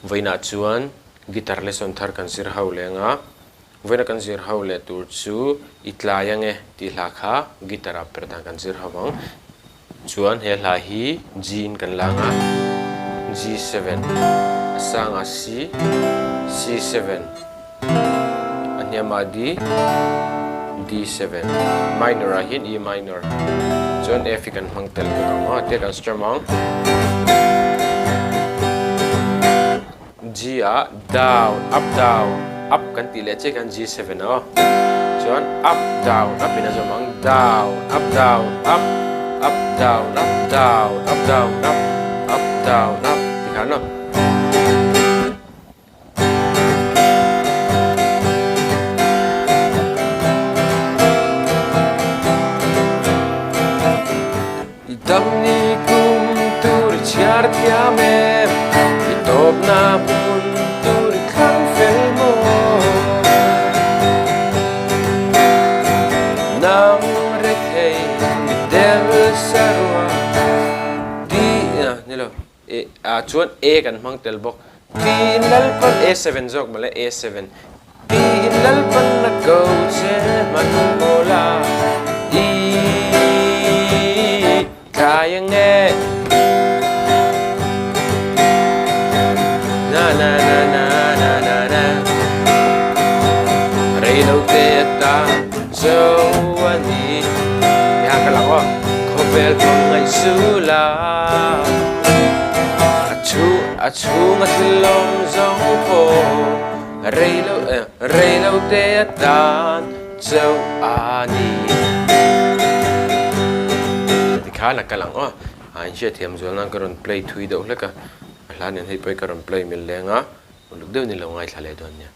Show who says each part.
Speaker 1: Vawiinah chuan guitar lesson thar kan zir ho leng a, vawiina kan zir ho leh tur chu i tlai ange tih hla kha guitar ah per dan kan zir ho ang. Chuan he hla hi G in kan lang a, G7, a sangah C, C7, a hniamah D, D7, minor ah hian E minor, chuan F hi kan hmang tel bawk ang aw, tia kan strum ang. G ah down, up down, up kan tih leh chiah khan G7 aw, chuan up down, up in a zawm ang, down, up down, up, up down, up, down, up down, up, up down, up ti khan aw. I dam ni kum tur i chhiar thiam em? I tawpna hmun tur i thlang fel maw? Nang rethei mi del sarua ti ni lo e ah chuan e kan hmang tel bawk tiin Lalpan A seven zawk mawle A seven tiin Lalpan a ko che hman mawl a i tlai ange na na na na na na na reilo te atan zo a ni ti han ka lang aw khawvel hmangaih sul a. A chu a chhung a thil awm zawng pawh rei lo rei lo te atan chauh a ni. Tikhan a kal ang aw. A inhriatthiam zual nan ka rawn play thui deuh hlek a, a hla nen hei pawh hi ka rawn play mil leng a, uluk deuh ni lo ngaithla leh dawn nia.